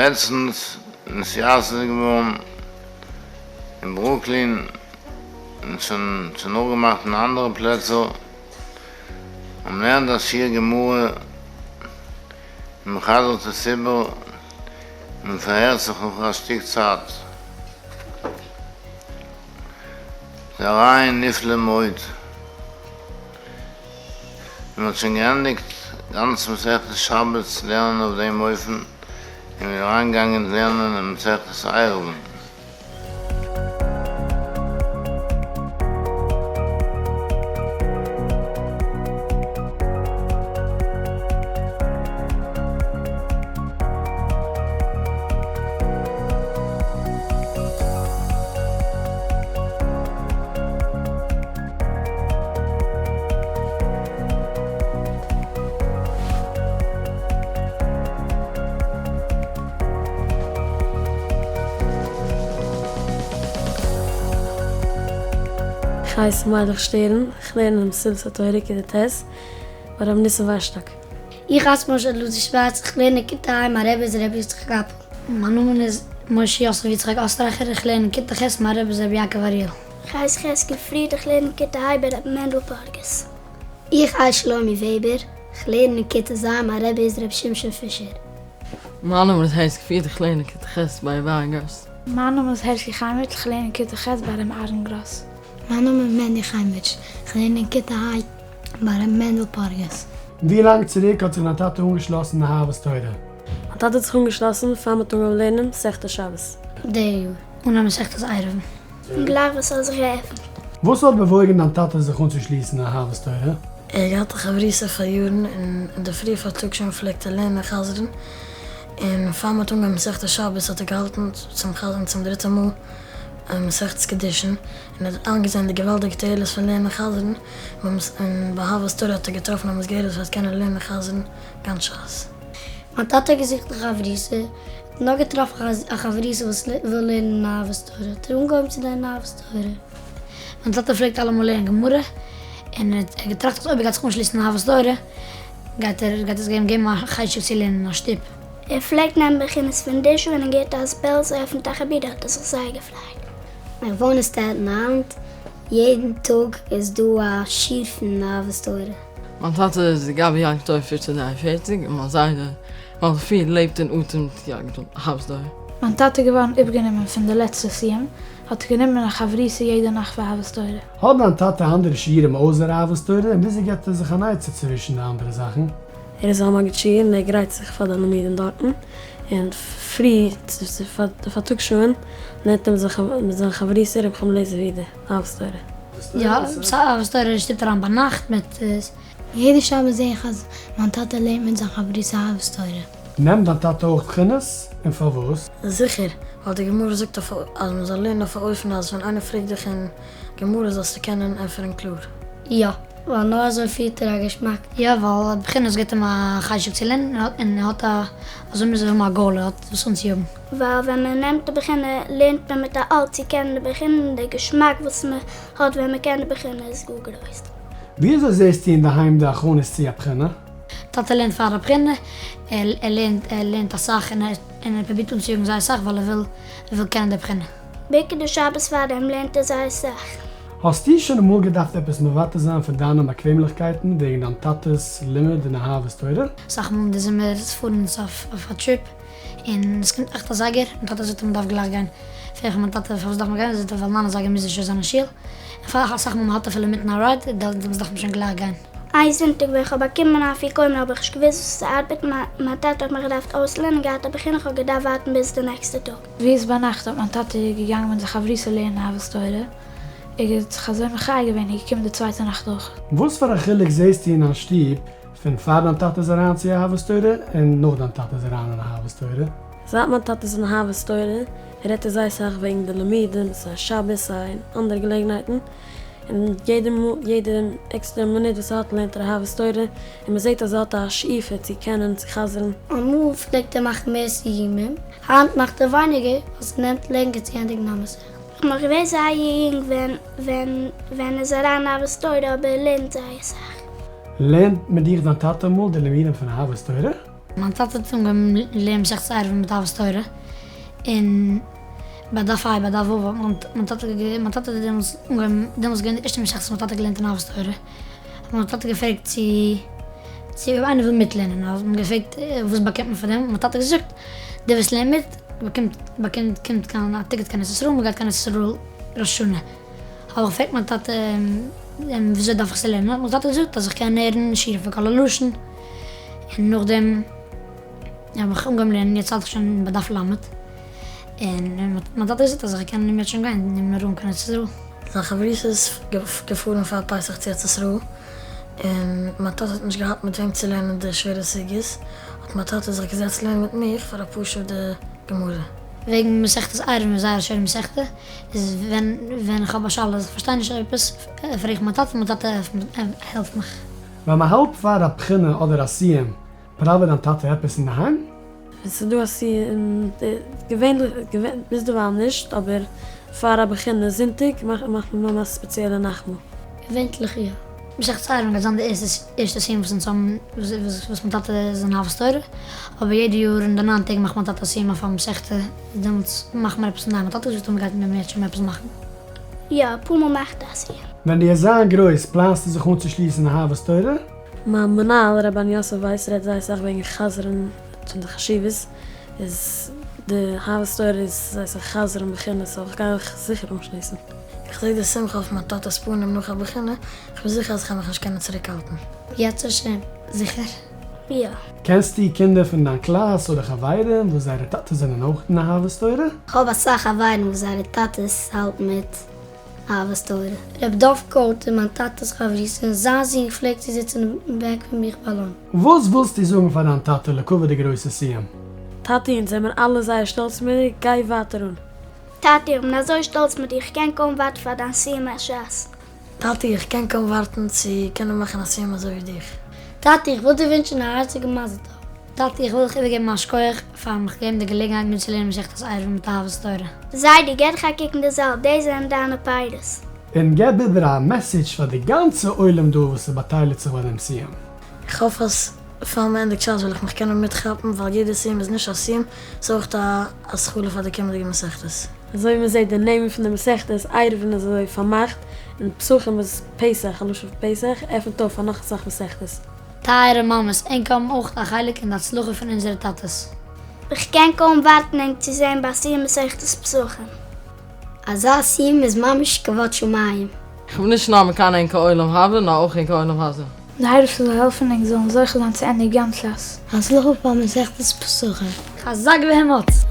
לעצטנס נתייסד געווארן אין ברוקלין און שוין שוין נאכגעמאכט אין אנדערע פלעצער, און מ'לערנט א שיעור גמרא און מ'חזר'ט עס איבער און מ'פארהערט זיך נאך א שטיק צייט. ס'איז א רעיון נפלא מאוד. מען האט שוין געענדיגט גאנץ מסכת שבת לערנען אויף דעם אופן, און מען איז אריינגעגאנגען לערנען אין מסכת עירובין. איך הייס מיילעך שטערן, איך לערן אין מסילת התורה כיתה ט' ביי רבי ניסן וויינשטאק. איך הייס משה אלעזר שווארץ, איך לערן אין כיתה ה', מיין רבי איז רבי יצחק אפעל. מיין נאמען איז משה יוסף יצחק אסטרייכער, איך לערן אין כיתה ח', מיין רבי איז רבי יעקב אריאל. איך הייס חזקי פריד, איך לערן אין כיתה ה' ביי רבי מענדל פארגעס. איך הייס שלומי וועבער, איך לערן אין כיתה ז', מיין רבי איז רבי שמשון פישער. מיין נאמען איז הערשי פריד, איך לערן אין כיתה ח' ביי רבי אהרן גראס. מיין נאמען איז הערשי חיימאוויטש, איך לערן אין כיתה ח' ביי רבי אהרן גראס. מיין נאמען איז מענדי חיימאוויטש, איך לערן אין כיתה ה' ביי רבי מענדל פארגעס. ווי לאנג צוריק האט זיך דיין טאטע אנגעשלאסן אין אהבת תורה? מיין טאטע האט זיך אנגעשלאסן פאר מ'האט אנגעהויבן לערנען מסכת שבת. די יאר אנהייב מסכת עירובין. און גלייך וואס ס'האט זיך געעפנט. וואס האט באוואויגן דיין טאטע זיך אנצושליסן אין אהבת תורה? ער האט געהאט א חברותא פאר יארן און אין די פרי פארטאגס שוין פלעגט ער לערנען חזר'ן, און פאר מ'האט אנגעהויבן מסכת שבת האט ער געהאלטן צום חזר'ן צום דריטע מאל מסכת קידושין, און ער האט איינגעזען די געוואלדיגע תועלת פון לערנען חזר'ן, און ביי אהבת תורה האט ער געטראפן א מסגרת וואס וועט קענען לערנען חזר'ן גאנץ שס. מיין טאטע האט געזוכט א חברותא, האט נאר געטראפן א חברותא וואס וויל לערנען אהבת תורה, האט ער אנגעהויבן צו לערנען אהבת תורה. מיין טאטע פלעגט אלעמאל לערנען גמרא, און ער האט געטראכט אז אויב ער גייט זיך אנשליסן אין אהבת תורה, גייט ער גייט עס אים געבן א חשק צו לערנען, א שטופ. ער פלעגט נעמען בחינות פון דיש ווען ער געהערט אז בעלזא עפנט א חבורה האט ער זיך זייער געפרייט. איך וואוין אין סטעטן איילענד, יעדן טאג איז דא א שיעור פון אהבת תורה. מיין טאטע איז גבאי יעקב טויב פיטשער 43 און מיין זיידע מיין פיר לעבט און אטעמט יעקב אהבת תורה. מיין טאטע איז געווארן איבערגענומען פון די לעצטע סיום, האט ער גענומען א חברותא יעדע נאכט פאר אהבת תורה. האט דיין טאטע אנדערע שיעורים אויסער אהבת תורה און וויאזוי געבט ער זיך אן עצה צווישן די אנדערע זאכן? ער איז א מגיד שיעור און ער גרייט זיך פאר די לימודים דארטן, און פרי פאר די פארטאגס שעה'ן לערנט ער זיך מיט זיין חברותא רבי חיים אליעזר ווידער אהבת תורה. יא, אהבת תורה שטופט אריין ביינאכט מיט. יעדע שבת זעה איך אז מיין טאטע לערנט מיט זיין חברותא אהבת תורה. נעמט דיין טאטע אויך בחינות? און פארוואס? זיכער, ווייל די גמרא זאגט אויף אז מען זאל לערנען אויף א אופן אז ווען איינער פרעגט דיך אין גמרא זאלסטו קענען ענטפערן קלאר. יא, ווייל נאר אזוי פילט ער א געשמאק. יא, ווייל בחינות גיבט אים א חשק צו לערנען און ער האט א, אזוי מוז ער האבן א goal, ער האט וואס אנצויאגן. ווייל ווען מען נעמט די בחינה לערנט מען מיט א אלט צו קענען די בחינה און די געשמאק וואס מען האט ווען מען קען די בחינה איז גאר גרויס. וויאזוי זעסטו אינדערהיים די הכנות צו א בחינה? טאטע לערנט פאר א בחינה, ער לערנט ער לערנט אסאך און ער און ער פרובירט אנצויאגן זייער אסאך ווייל ער וויל ער וויל קענען די בחינה. בעיקר די שבת פארדעם לערנט ער זייער סאך. האסטו שוין אמאל געדארפט עפעס מוותר זיין פון דיינע באקוועמליכקייטן וועגן דיין טאטע'ס לימוד און אהבת תורה? אסאך מאל אין די זומער פארן אונז אויף א trip און עס קומט אכט אזייגער, מיין טאטע זאגט אז מען דארף גלייך גיין, פרעג איך מיין טאטע פארוואס דארף מען גיין, זאגט ער ווייל ניין אזייגער מוז ער שוין זיין אין שול, און פאר אסאך מאל מען האלט אפילו אינמיטן א ride, דעמאלטס דארף מען שוין גלייך גיין. איין זונטאג ווען כ'האב באקומען א אפיקומן האב איך נישט געוואוסט וואס ס'ארבעט, מיין טאטע האט מיך געדארפט אויסלערנען, געהאט א בחינה, כ'האב געדארפט ווארטן ביז די נעקסטע טאג. ווי איז ביינאכט האט מיין טאטע געגאנגען מיט זיין חברותא לערנען אהבת תורה, ער האט זיך אזוי מחיה געווען, ער איז געקומען די צווייטע נאכט אויך. וואס פאר א חילוק זעסטו אין דיין שטוב פון פאר דיין טאטע איז אריין צו אהבת תורה און נאך דיין טאטע איז אריין אין אהבת תורה? זייט מיין טאטע איז אין אהבת תורה רעדט ער זייער סאך וועגן די לימודים, סיי שבת סיי אין אנדערע געלעגנהייטן, און יעדע מאל יעדע עקסטערע מינוט וואס ער האט לערנט ער אהבת תורה, און מען זעט אז ער האט א שאיפה צו קענען צו חזר'ן. אמאל פלעגט ער מאכן מער סיומים, היינט מאכט ער ווייניגער ווייל ס'נעמט לענגער צו ענדיגן א מסכת. כ'בין נאך געווען זייער יונג ווען ווען ווען ער איז אריין אהבת תורה אבער ער לערנט זייער סאך. לערנט מיט דיך דיין טאטע אמאל די לימודים פון אהבת תורה? מיין טאטע האט אנגעהויבן לערנען מסכת עירובין מיט אהבת תורה, און ביי דף ה' ביי דף ו' האט מיין טאטע מיין טאטע האט דעמאלטס אנגעהויבן, דעמאלטס איז געווען די ערשטע מסכת וואס מיין טאטע האט געלערנט אין אהבת תורה, האט מיין טאטע געפרעגט צו צו אויב איינער וויל מיטלערנען, האט מען געפרעגט וואס באקומט מען פאר דעם, האט מיין טאטע געזאגט דער וואס לערנט מיט באקומט באקומט קומט קיין א טיקעט קיין ארץ ישראל, מען גייט קיין ארץ ישראל ראש השנה. האב איך געפרעגט מיין טאטע וויאזוי דארף איך עס לערנען, האט מיין טאטע געזאגט אז איך קען הערן שיעורים פון קול הלשון, און נאכדעם האב איך אנגעהויבן לערנען, יעצט האלט איך שוין ביי דף ל', און מיין טאטע האט געזאגט אז איך קען אם ירצה השם גיין ימים נוראים קיין ארץ ישראל. זיין חברותא איז געפארן פאר פסח צו ארץ ישראל, און מיין טאטע האט נישט געהאט מיט וועם צו לערנען די שווערע סוגיות, האט מיין טאטע זיך געזעצט לערנען מיט מיך פאר אפאר שעה די גמרא. וועגן מסכת עירובין איז זייער א שווערע מסכתא, איז ווען ווען איך האב א שאלה אז איך פארשטיי נישט עפעס פרעג איך מיין טאטע און מיין טאטע העלפט מיך. ווען מען האלט פאר א בחינה אדער א סיום, פראוועט דיין טאטע עפעס אינדערהיים? ווען ס'איז דא א סיום, געווענליך, ביזדערווייל נישט, אבער פאר א בחינה זונטאג מאכט מיין מאמע א ספעציעלע נאכטמאל. געווענליך יא. מסכת עירובין גייט זיין די ערשטע סיום וואס אונז האבן וואס מיין טאטע איז אין אהבת תורה, אבער יעדע יאר אין די ניין טעג מאכט מיין טאטע א סיום אויף א מסכתא, דעמאלטס מאכט מען עפעס אינדערהיים, מיין טאטע האט געזאגט אז מ'גייט אם ירצה השם עפעס מאכן. יא, אפאר מאל מאכט ער א סיום. ווען דו וועסט זיין גרויס פלאנסטו זיך אנצושליסן אין אהבת תורה? מיין מנהל ר' בן יוסף ווייס רעדט זייער אסאך וועגן חזר'ן פון די חשיבות, איז די אהבת תורה איז זייער אסאך חזר'ן בחינות סאו איך גיי מיך זיכער אנשליסן. איך זעה די שמחה אויף מיין טאטע'ס פנים נאך א בחינה, איך בין זיכער אז איך וועל מיך נישט קענען צוריקהאלטן. ירצה השם, זיכער. יא. קענסטו קינדער פון דיין קלאס אדער חברים וואס זייערע טאטעס זענען אויך אין אהבת תורה? כ'האב אסאך חברים וואס זייערע טאטעס האלטן מיט אהבת תורה. ר' דוב קאוט איז מיין טאטע'ס חברותא און זיין זון פלעגט צו זיצן אין בעק פון מיך ביי לאנטש. וואס ווילסטו זאגן פאר דיין טאטע לכבוד די גרויסע סיום? טאטי אונז זעמער אלע זייער שטאלץ מיט דיר, גיי ווייטער אן. טאטי איך בין אזוי שטאלץ מיט דיר, איך קען קוים ווארטן פאר דיין סיום הש"ס. טאטי איך קען קוים ווארטן צו קענען מאכן א סיום אזוי ווי דיך. טאטי איך וויל דיר ווינטשן א הארציגע מזל טוב. טאטי איך וויל דיך איבערגעבן א שכוח פארן מיך געבן די געלעגנהייט מיטצולערנען מסכת עירובין מיט אהבת תורה. זיידי, געב דיך א קוק אין די זאל, דאס זענען דיינע פירות. און געב איבער א מעסעדזש פאר די גאנצע עולם דא וואס איז באטייליגט זיך ביי דעם סיום. איך האף אז פאר מען ענדיגט שס וועל איך מיך קענען מיטכאפן ווייל יעדע סיום איז נישט א סיום ס'איז אויך א התחלה פאר די קומענדיגע מסכתות. אזוי ווי מען זעט די נעמען פון די מסכתות עירובין איז אזוי פארמאכט און פסחים איז פסח א לשון פון פסח עפענט אויף פאר נאך אסאך מסכתות. טייערע מאמעס, ענק האבן אויך א חלק אין די הצלחה פון אונזערע טאטעס. איך קען קוים ווארטן ענק צו זען ביי סיום מסכת פסחים. אזא סיום איז ממש כבוד שמים. כ'בין נישט נאר מקנא ענקער עולם הבא נאר אויך ענקער עולם הזה. די אייבערשטער זאל העלפן ענק זאלן זוכה זיין צו ענדיגן גאנץ שס. הצלחה פאר מסכת פסחים. חזק ואמץ!